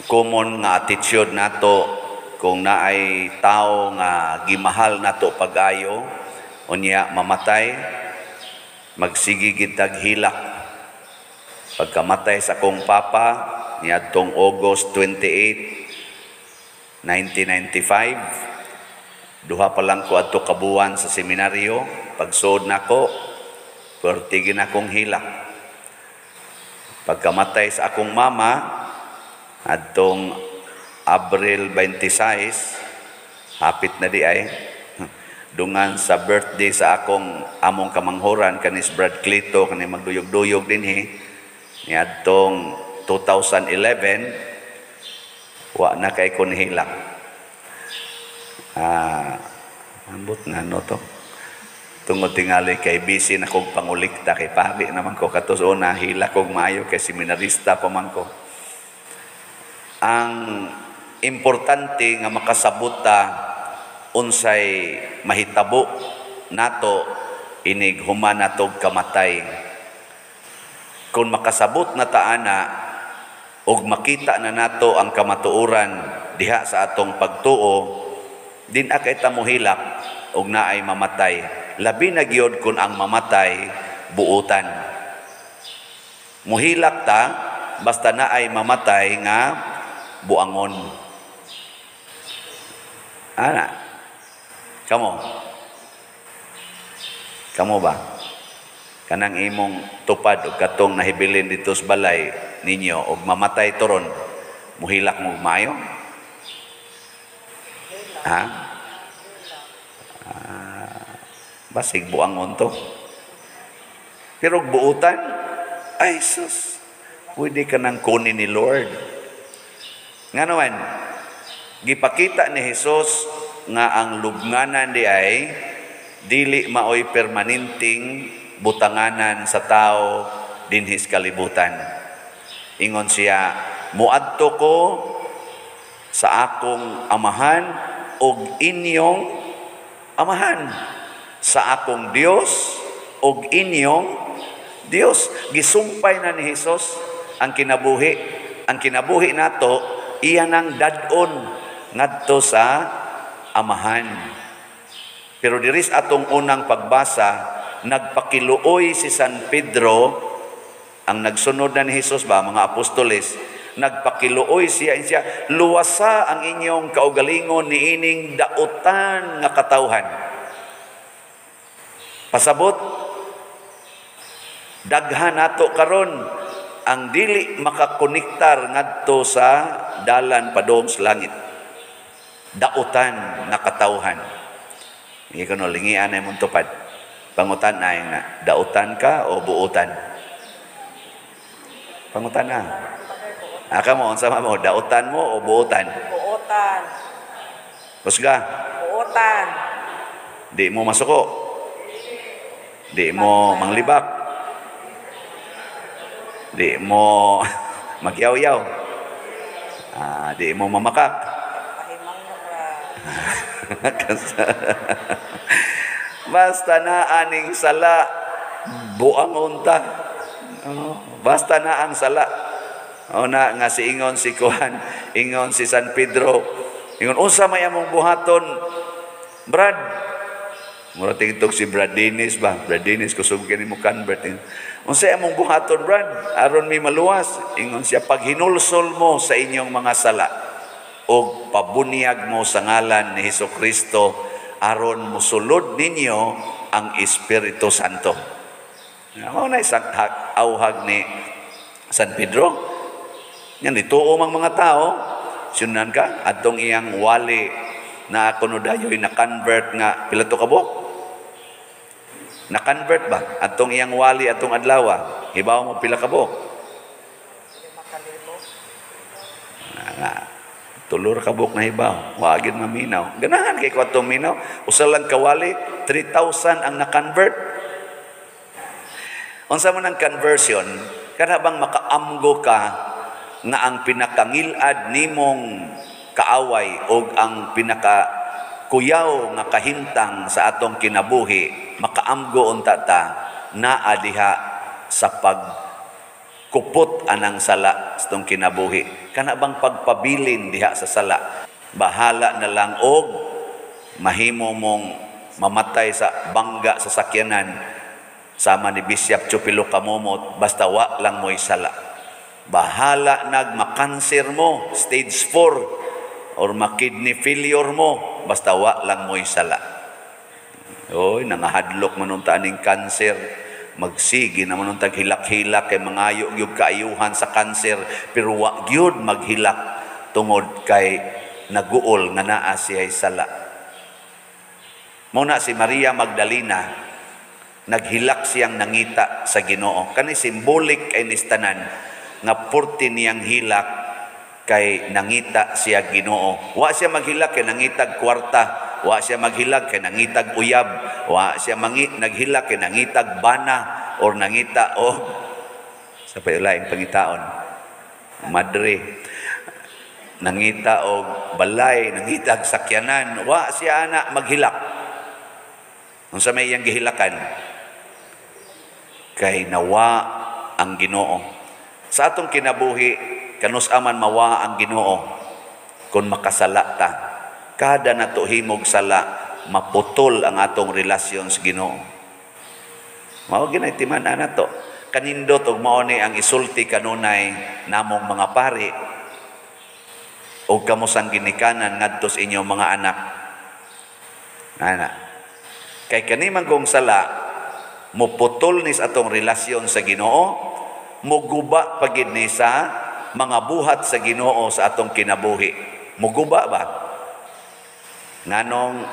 Common nga attitude nato kung naay tao nga gimahal nato pag-ayo, unya mamatay, magsige gid tag hilak. Pagkamatay sa akong papa niadtong August 28, 1995, 2 pa lang ko adto kabuan sa seminaryo. Pagsuod nako, perti gid akong hilak. Pagkamatay sa akong mama adtong Abril 26, hapit na di ay dungan sa birthday sa akong among kamanghuran kanis Brad Cleto, kani magduyog-duyog dinhi niadtong 2011, wa na kay kon hilak. Ambot nga no to. Tungod tingali kay busy na kog pangulikta kay pari naman ko katos una, hilak kog maayo kay seminarista pa man ko. Ang importante nga makasabot ta unsay mahitabo nato inig human natog kamatay. Kung makasabot na ta ana og makita na nato ang kamatuoran diha sa atong pagtuo, din akay ta mohilak og naay mamatay. Labi na gyud kun ang mamatay buotan. Muhilak ta basta naay mamatay nga buangon. Ana. Kamo. Kamo ba? Kanang imong tupad og katong nahibilin dito sa balay ninyo og mamatay turon, muhilak mo maayo? Ha? Basig buangon to. Pero buutan, ay sus, pwede ka nang kunin ni Lord. Nga naman, gipakita ni Jesus nga ang lubnganan di ay dili maoy permanenteng butanganan sa tao dinhis kalibutan. Ingon siya, muadto ko sa akong amahan og inyong amahan, sa akong Dios og inyong Dios. Gisumpay na ni Hesus ang kinabuhi. Ang kinabuhi nato iya nang dad-on ngadto sa amahan. Pero diri sa atong unang pagbasa, nagpakiluoy si San Pedro, ang nagsunod na ni Hesus ba, mga apostoles, nagpakiluoy siya, siya, luwasa ang inyong kaugalingon niining dautan nga katawhan. Pasabot, daghan nato karon ang dili makakonektar ngadto sa dalan padung sa langit. Dautan nga katawhan. Hindi ko no, lingian na imong tupad. Pangutan na yung na, dautan ka o buutan? Pangutan na. Aka mo, unsa man mo, dautan mo o buutan? Buutan. Kusga? Buutan. Di mo masuko. Di mo manglibak. Di mo magyaw-yaw. Di mo mamakak. Basta na aning sala, buang unta. Oh, basta na ang sala. O na nga si ingon si Juan, ingon si San Pedro, ingon unsa may among buhaton, Brad? Mura tingtog si Brad Dennis ba? Brad Dennis kusog kini mo convert. Unsa among buhaton, Brad? Aron mi maluwas. Ingon siya, paghinulsol mo sa inyong mga sala og pabunyag mo sa ngalan ni Hesukristo aron mosulod ninyo ang Espiritu Santo. Mao na isang auhag ni San Pedro. Yan, dituo mang mga tao, sunan ka, adtong iyang wali na kuno dayoy na-convert nga pila to kabuk? Na-convert ba? Adtong iyang wali atong adlaw, hibaw mo pila kabuk? Nga, tulor kabuk na hibaw, wagin maminaw. Ganahan kay ko atong minaw, usa lang kawali, 3,000 ang na-convert. Unsa man ang conversion, kada bang makaamgo ka nga ang pinakangilad nimong kaaway o ang pinakakuyaw nga kahimtang sa atong kinabuhi, makaamgo unta ta naa diha sa pagkupot anang sala. sala sa tong kinabuhi. Kana bang pagpabilin diha sa sala? Bahala na lang og mahimo mong mamatay sa bangga sa sakyanan sama ni Bishop Chupilo Kamomot, basta wa lang mo'y sala. Bahala nag makanser mo, stage 4, or makidney failure mo, basta wa lang mo'y sala. Oy, nangahadlok man unta aning kanser, magsige naman untag hilak-hilak kay mangayo gyud kaayuhan sa kanser, pero wa gyud maghilak tungod kay naguol nga naa siya'y sala. Mao na si Maria Magdalena, naghilak siyang nangita sa Ginoo. Kani symbolic kay nistanan nga purti niyang hilak kay nangita siya Ginoo. Wa siya maghilak kay nangitag kwarta, wa siya maghilak kay nangitag uyab, wa siya naghilak kay nangitag bana or nangita og sa payulaing pangitaon madre, nangita og balay, nangitag sakyanan. Wa siya ana maghilak. Unsa may iyang gihilakan? Kay nawa ang Ginoo. Sa atong kinabuhi, kanus aman mawa ang Ginoo kung makasala ta. Kada nato himog sala, maputol ang atong relasyon sa Ginoo. Mao ginay timan-an nato. Kanindot og mao ni ang isulti kanunay namong mga pari og kamo sang ginikanan ngadto sa inyong mga anak. Ana. Kay kani man kong sala, muputol ni sa atong relasyon sa Ginoo, muguba pagid ni sa mga buhat sa Ginoo sa atong kinabuhi. Muguba ba? Nganong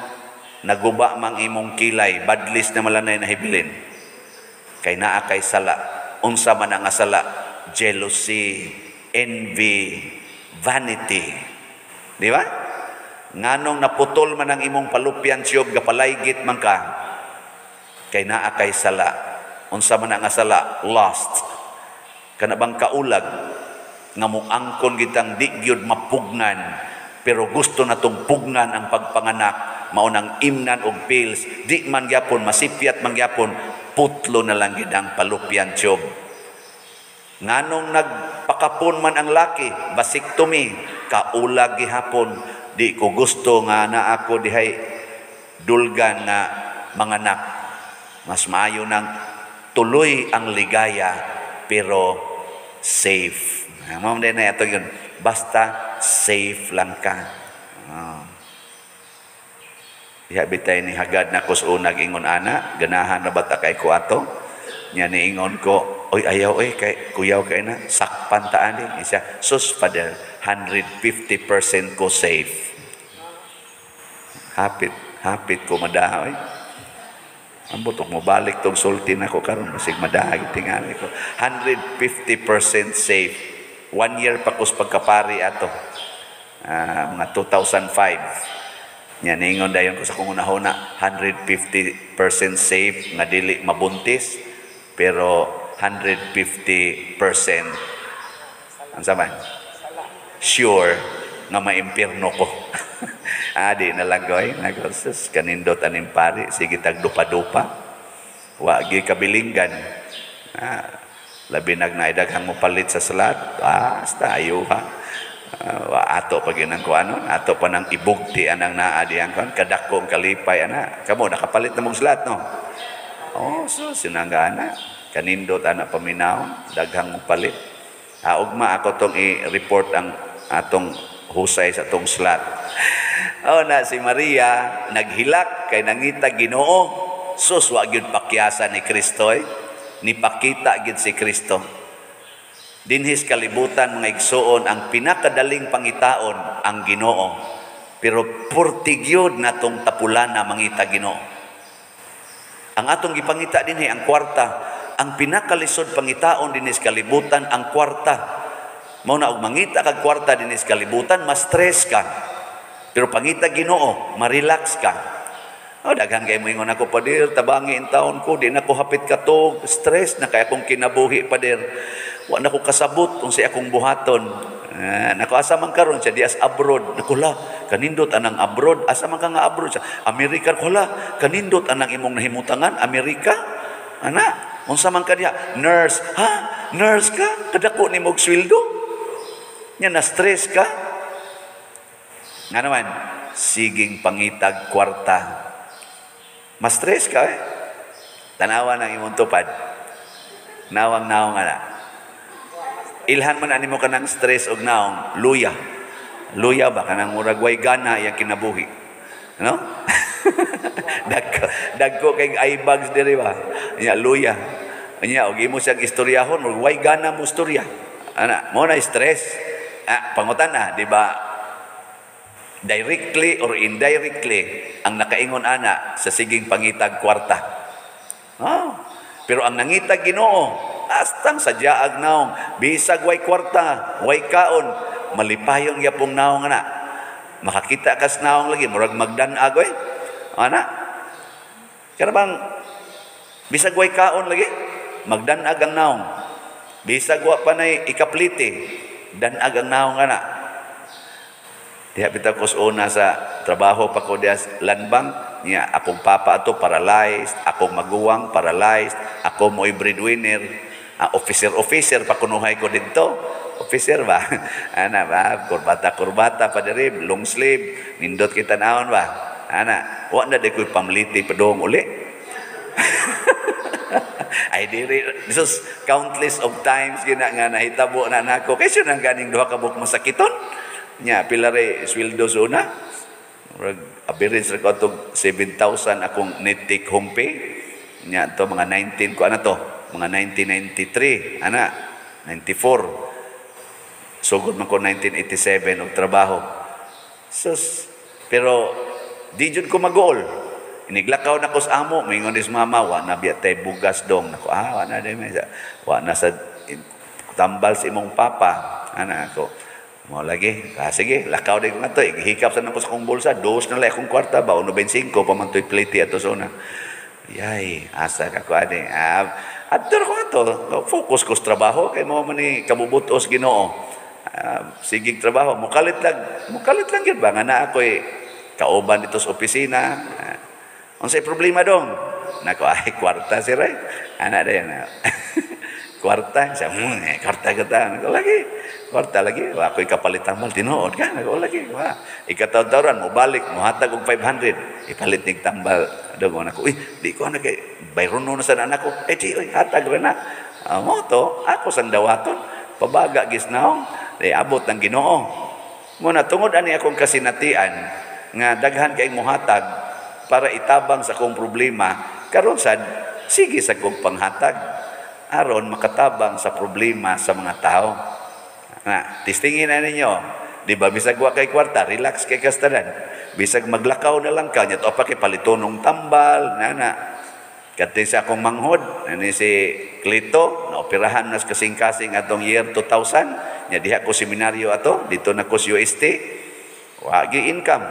naguba mang imong kilay, badlis na malanay nahibilin. Kay naa kay sala. Unsa man ang sala? Jealousy, envy, vanity. Di ba? Nganong naputol man ang imong palupyan siyob, gapalaygit man ka, kay naa kay sala. Unsa man ang sala? Lust. Kana bang kaulag nga moangkon gitang di gyud mapugnan, pero gusto natong pugnan ang pagpanganak, mao nang imnan og pills, di man gyapon masipyat man gyapon, putlo na lang gid ang palupyan tiyog. Nganong nagpakapon man ang laki, vasectomy, kaulag gihapon, di ko gusto nga naa ako dihay dulgan nga manganak. Mas maayo nang tuloy ang ligaya pero safe. Mao din na ito yun. Basta safe lang ka. Oh. Diha bitay ni hagad na kus unag ingon ana, ganahan na bata kay ko ato? Nya niingon ko, oy ayaw oy kay kuyaw kay na sakpan ta ani. Siya, sus Father, 150% ko safe. Hapit, hapit ko madaha oy. Ambot og mobalik tong sulti nako karon basig madaha tingali ko. 150% safe. 1 year pa kus pagkapari ato. Mga 2005. Nya ningon dayon ko sa kong unahuna, 150% safe nga dili mabuntis, pero 150% unsa man? Sure nga maimpierno ko. Adi na lang goy, nagoses kanindot aning pari, sige tag dupa-dupa. Wa gi kabilinggan. Labi nag naidaghang mo palit sa salat, hasta ayuha. Wa ato pa gyud ang kuanon, ato pa nang ibugti anang naa diyang kuan, kadakong kalipay ana. Kamo nakapalit na mong salat, no? Oh, so sinangga ana, kanindot ana paminaw, daghang mo palit. Ugma ako tong i-report ang atong husay sa atong slat. Oh na si Maria naghilak kay nangita Ginoo. Sus wa gyud pakyasa ni Kristo eh. Nipakita gyud si Kristo. Dinhis kalibutan mga igsuon, ang pinakadaling pangitaon ang Ginoo. Pero purti gyud natong tapulana mangita Ginoo. Ang atong gipangita dinhi ang kwarta. Ang pinakalisod pangitaon dinhis kalibutan ang kwarta. Mao na og mangita kag kwarta dinhis kalibutan, mas stress ka. Pero pangita Ginoo, ma-relax ka. Oh, daghan kay moingon ako, Pader, tabangi in taon ko, di na ko hapit katog, stress na kay akong kinabuhi, Pader. Wa na ko kasabot unsay akong buhaton. Nako asa man karon siya dias abroad. Nako la, kanindot anang abroad, asa man ka nga abroad siya? Amerika ko la, kanindot anang imong nahimutangan Amerika? Ana, unsa man ka diha? Nurse. Ha? Nurse ka? Kadako nimo og sweldo? Nya na stress ka. Nga naman, siging pangitag kwarta. Ma-stress ka eh. Tanawa ng imong tupad. Nawang naong ana. Ilhan man ani mo kanang stress og naong luya. Luya ba kanang murag way gana iyang kinabuhi. No? Dagko, dagko kay eye bags diri ba. Nya luya. Nya og imo siyang istoryahon, murag way gana mo istorya. Ana, mo na stress. Ah, pangutan na, di ba? Directly or indirectly ang nakaingon ana sa siging pangitag kwarta. Oh. Pero ang nangitag Ginoo, astang sa jaag naong, bisag way kwarta, way kaon, malipayon gyapong naong ana. Makakita kas naong lagi, murag magdan-ag oy. Ana. Kana bang bisag way kaon lagi, magdan-ag ang naong. Bisag wa pa nay ikaplite, dan-ag ang naong ana. Diha bitaw ko sa una sa trabaho pa ko diha sa Land Bank, niya akong papa ato paralyzed, akong maguwang paralyzed, ako mo'y breadwinner, officer officer pa kunuhay ko didto. Officer ba? Ana ba, kurbata kurbata pa diri, long sleeve, nindot kita naon ba? Ana, wa na di ko'y pamliti padung uli. Ay diri, Jesus, countless of times gina nga nahitabo na nako. Kaysa nang ganing duha ka buok masakiton. Nya pila re sweldo sa una? Murag average ra ko atong 7,000 akong net take home pay. Nya to mga 19 ko ana to, mga 1993 ana, 94. Sugod man ko 1987 og trabaho. Sus, pero di jud ko magool. Iniglakaw na ko sa amo, moingon ni mama, wa na biya tay bugas dong. Nako, wa na di may wa na sa tambal sa imong papa. Ana ako. Mo lagi, sige, lakaw di ko nga to. Hikap sa nako sa akong bulsa, dos na lang akong kwarta ba, 1.25 pa man to'y plate ato sa una. Yay, asa ka ko ani. Adto ko ato, focus ko sa trabaho kay mo man ni kabubutos Ginoo. Sigig trabaho, mukalit lang gyud ba nga naa ako'y kauban dito sa opisina. Unsay problema dong? Nako, ay kwarta sir eh. Ana dayon. Kwarta, siya, kwarta kita. Nako lagi. Kwarta lagi. Wa ako'y kapalitan mo, tinuod ka. Nako lagi. Wa. Ikataw-tawran, mo balik, mo hatag og 500. Ipalit nig tambal. Dong, nako, uy, di ko na kay, bayron na sa anak ko. Eh, di, uy, hatag ra na. Mo to, ako sang dawaton. Pabaga gisnaong, di abot ng Ginoo. Muna, tungod ani akong kasinatian, nga daghan kay mohatag para itabang sa akong problema, karon sad, sige sa akong panghatag. Aron makatabang sa problema sa mga tao. Na, testingin na ninyo. Di ba, bisag wa kay kwarta, relax kay kastanan. Bisag maglakaw na lang ka, nya to pa kay palitonong tambal, nana. Kati sa akong manghod, ani si Clito, naoperahan na sa kasing-kasing atong year 2000, nya diha ko seminaryo ato, dito na ko sa UST, wagi income.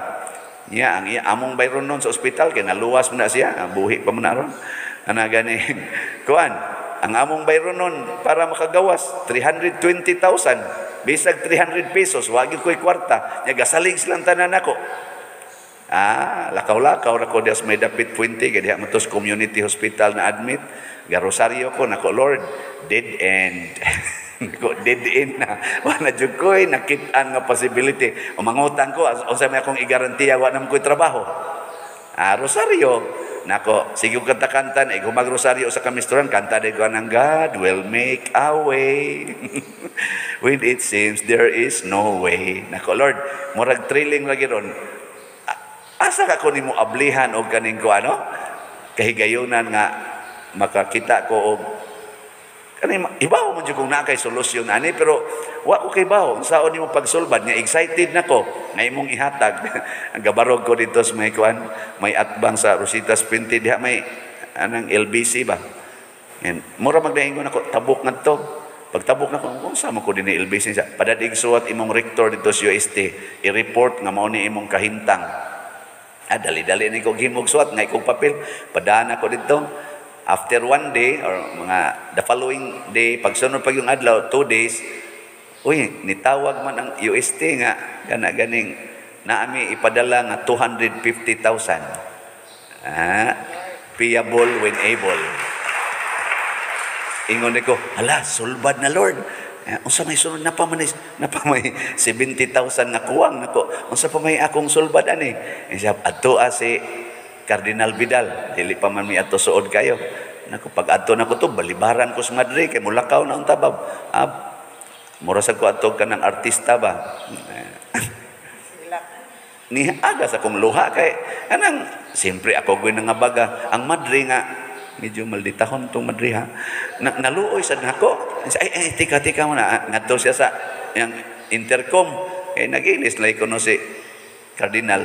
Nya ang among bayron nun sa ospital, kay naluwas man na siya, buhi pa man na ron. Ana gani, kuan, ang among bayron nun para makagawas, 320,000. Bisag 300 pesos, wagi ko'y kwarta. Nya gasalig silang tanan nako. Lakaw-lakaw ra ko diha sa may dapit Puente, kay diha man to sa community hospital na admit. Ga-rosaryo ko, nako Lord, dead end. Nako, dead end na. Wala jud ko'y nakit-an nga possibility. O mangutang ko, unsa may akong igarantiya, wa naman ko'y trabaho. Rosaryo. Nako, sige ko kanta-kanta, eh, kung mag-rosaryo sa kamisturan, kanta din ko ng God will make a way. When it seems there is no way. Nako, Lord, murag thrilling lagi ron. Asa ka ko nimo ablihan og kaning ko ano? Kahigayunan nga makakita ko og kani ibaw man jud kung naa kay solusyon ani, pero wa ko kay bawo unsaon nimo pagsulbad nga excited nako nga imong ihatag. Ang gabarog ko dito sa may kuan, may atbang sa Rositas Puente diha may anang LBC ba. And mura magdaingon ako tabok ngadto. Pagtabok nako, unsa man ko dinhi LBC siya. Padadig suwat imong rector dito sa UST, i-report nga mao ni imong kahintang. Dali-dali ni ko gimog suwat nga ikong papel. Padaan ako dito. After one day or mga the following day, pagsunod pag yung adlaw, 2 days, uy, nitawag man ang UST nga kana ganing naami ipadala nga 250,000. Payable when able. Ingon ko, hala, sulbad na Lord. Eh, unsa may sunod na pa man na pa may 70,000 nga kuwang nako. Unsa pa may akong sulbad ani? Eh, siya adto si Cardinal Vidal, dili pa man mi adto suod kayo. Nako, pag adto nako to, balibaran ko sa madre kay mulakaw na unta bab. Ah, mura sa ko adto kanang artista ba. Ni aga sa akong luha kay anang siyempre ako gyud nga baga ang madre nga medyo malditahon tong madre ha. Na, naluoy sad nako. Ay, ay, tika, tika mo na. Ngadto siya sa yang intercom kay naginis lay kuno si Cardinal.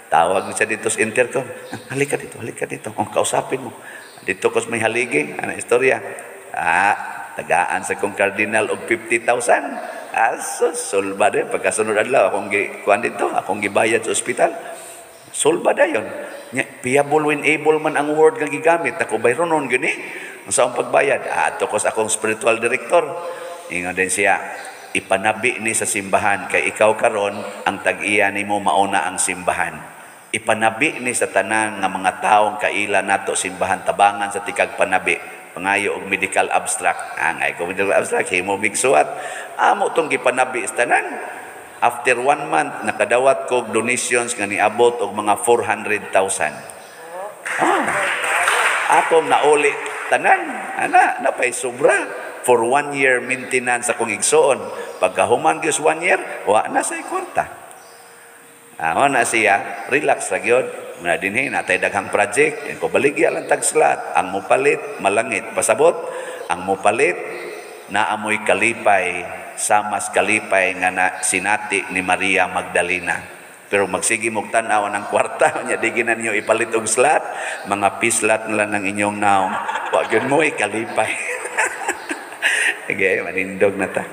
Tawag siya dito sa intercom. "Halika dito, halika dito. Oh, kausapin mo. Dito ko sa may haligi." Ano istorya? Ah, tagaan sa kong cardinal og 50,000. Aso, sulba din. Pagkasunod adlaw, akong gi, kuan dito, akong gibayad sa ospital. Sulba dayon. Nya, payable when able man ang word nga gigamit. Ako bayronon gini. Ang sa akong pagbayad, ato ko sa akong spiritual director. Ingon din siya, "Ipanabi ni sa simbahan kay ikaw karon ang tag-iya nimo, mauna ang simbahan. Ipanabi ni sa tanan nga mga taong kaila nato simbahan, tabangan sa tikag panabi, pangayo og medical abstract." Ang ay ko medical abstract, himo mig suwat. Amo tong gipanabi sa tanan. After one month, nakadawat ko og donations nga niabot og mga 400,000. Ah, akong nauli tanan, ana, napay sobra for one year maintenance akong igsuon. Pagkahuman gyud one year, wa na say kwarta. Ah, na siya, relax ra gyud. Muna dinhi natay daghang project, ko baligya lang tag slot, ang mopalit malangit. Pasabot, ang mopalit naamoy kalipay samas kalipay nga na sinati ni Maria Magdalena. Pero magsige mong tan-aw ng kwarta, nya di gina ninyo ipalit og slot, mga pislat na lang ng inyong naong. Wa gyud mo kalipay. Sige, manindog na ta.